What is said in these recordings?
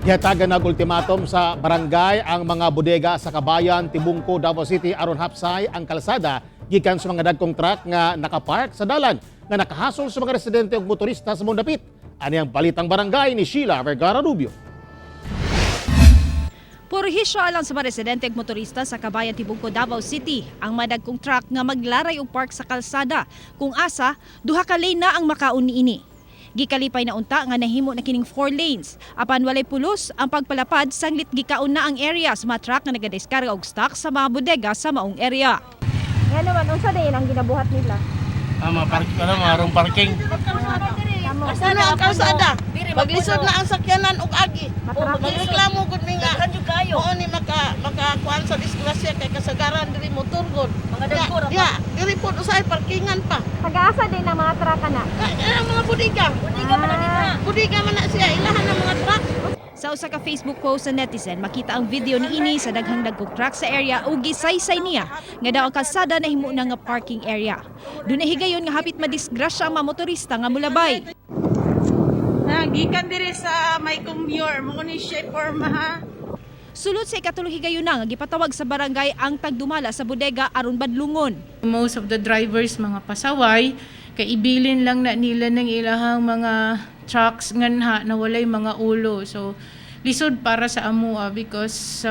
Gihatagan og ultimatum sa barangay ang mga bodega sa Kabayan, Tibungco, Davao City aron hapsay ang kalsada gikan sa mga dagkong truck nga nakapark sa dalan nga nakahasol sa mga residente ug motorista sa mundapit. Ani ang balitang barangay ni Sheila Vergara Rubio. Purhisyo alang sa mga residente ug motorista sa Kabayan, Tibungco, Davao City ang madagkong truck nga maglaray og park sa kalsada kung asa duha ka lane na ang makaon niini. Gikalipay na unta nga nahimo na kining 4 lanes apan walay pulos ang pagpalapad sanglit gikaon na ang area sa mga truck nga nagadiskarga og stock sa mga bodega sa maong area. Nga naman, unsa dayon ang ginabuhat nila? Ah, mga park, ano, mga room parking. Puno ang kalsada. Maglisod na ang sakyanan ug agi. Magreklamo gud mi nga. Mao ni makakuan sa disgrasya kay kasagaran diri motor gud. Mga dagko Ya, diri pod usahay parkingan pa. Tagaasa din ang mga traka na. Ay, ang mga budiga. Budiga man na nila. Budiga man na siya ilahan ang mga truck. Sa usa ka Facebook post sa netizen, makita ang video niini sa daghang dagkong truck sa area ug gisaysay niya nga daw ang kalsada nahimo na nga parking area. Dunay higayon nga hapit madisgrasya ang mga motorista nga mulabay. Na, gikan diri sa may kumyor, mo ni siya forma ha. Sulod sa ikatulong higayon na nga gipatawag sa barangay ang tagdumala sa bodega aron badlungon. Most of the drivers mga pasaway, kay ibilin lang na nila ng ilahang mga trucks nganha na walay mga ulo. So lisod para sa amoa because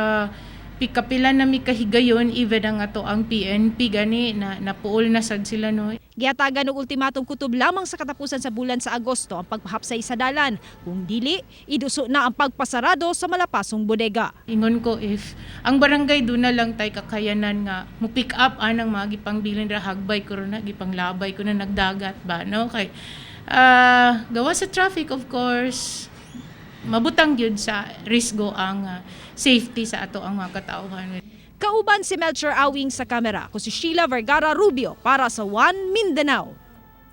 pikapila na mi kahigayon, even ang ato ang PNP gani na napuol na sad sila, no. Gihatagan og ultimatum kutob lamang sa katapusan sa bulan sa Agosto ang pagpahapsay sa dalan. Kung dili, iduso na ang pagpasarado sa malapasong bodega. Ingon ko, if ang barangay do na lang tay kakayanan nga mo pick up anang mga gipangbilin ra, hagbay ko na, gipanglabay ko na nagdagat ba, no, kay gawa sa traffic, of course mabutang gyud sa risgo ang safety sa ato ang mga katawhan. Kauban si Melcher Awing sa kamera. Ako si Sheila Vergara Rubio para sa One Mindanao.